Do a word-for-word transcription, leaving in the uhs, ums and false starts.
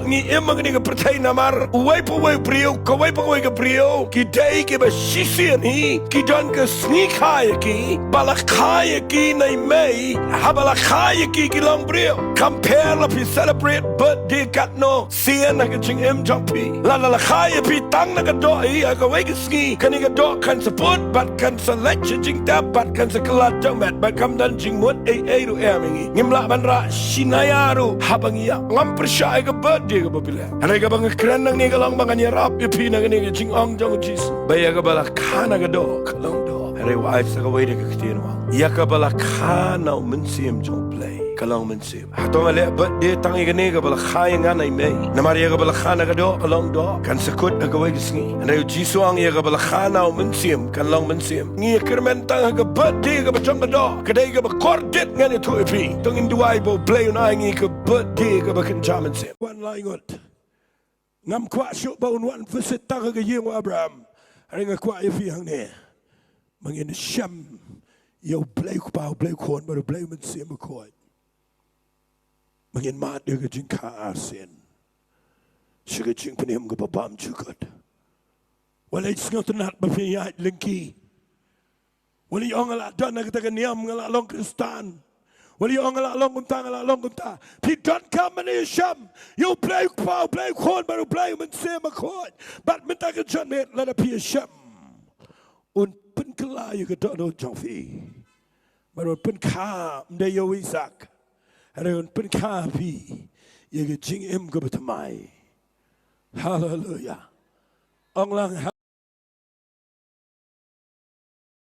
Ngi im ha kane ka pyrthei namar uwei pa uwei u briew, kawei pa kawei ka briew ki dei kiba shisien hi, ki don ka sngi kha ïa ki, ba la kha ïa ki na i mei, haba la kha ïa ki ki long briew. Kam pher la phi celebrate birthday katno sien ha ka jingim jong phi. Lada la kha ïa phi tang na ka doh hi ha kawei ka sngi, kane ka doh kan sa put bad kan sa leit sha jingtep bad kan sa kylla jong met bad kam don jingmut ei ei ruh em ïa ngi. Ngim lah ban rah shi naïa ruh haba ngi ïap. Ngam pyrshah ïa ka birthday kaba phi leh. Hynrei kaba nga kren nangne ka long ba ngan ïarap ïa phi na kane ka jingong jong u Jisu ba ïa kaba la kha na ka doh ka long doh. Hynrei wat ai sa kawei de ka ktien, wat ai ïa kaba la kha na u Mynsiem jong U Blei ka long mynsiem. Hato nga leh birthday tang ïa kane kaba la kha ïa nga na i mei? Namar ïa kaba la kha na ka doh ka long doh, kan sa kut ha kawei ka sngi. Hynrei u Jisu u ong ïa kaba la kha na u Mynsiem kan long mynsiem. Ngi ïa kyrmen tang ha ka birthday kaba jong ka doh, ka dei kaba kordit. Ngan ïathuh ïa phi, to ngin duwai ba U Blei un ai ngi ka birthday kaba kynja mynsiem. Wan lai ngut. Ngam kwah shuh ba un wan visit tang ha ka ïing u Abraham. Hynrei nga kwah ïa phi hangne ba ngin shem ïa U Blei U Kpa, U Blei U Khun bad U Blei U Mynsiem Bakhuid. Ba ngin mad ïa ka jingkha arsien sha ka jingpynim kaba bymjukut. Wat leit sngewtynnat ba phi ïaid lyngkhi. Wat leit ong nga la don na kata ka niam, nga la long Khristan. Wat leit ong nga la long kumta, nga la long kumta. Phi donkam ban ïashem ïa U Blei U Kpa, U Blei U Khun bad U Blei U Mynsiem Bakhuid. Bad mynta ka janmiet lada phi ïashem, un pynkylla ïa ka dohnud jong phi. Bad un pynkha ym dei ïa u Isaak, hynrei un pynkha phi ïa ka jingim kaba thymmai. Haleluia. Ong lang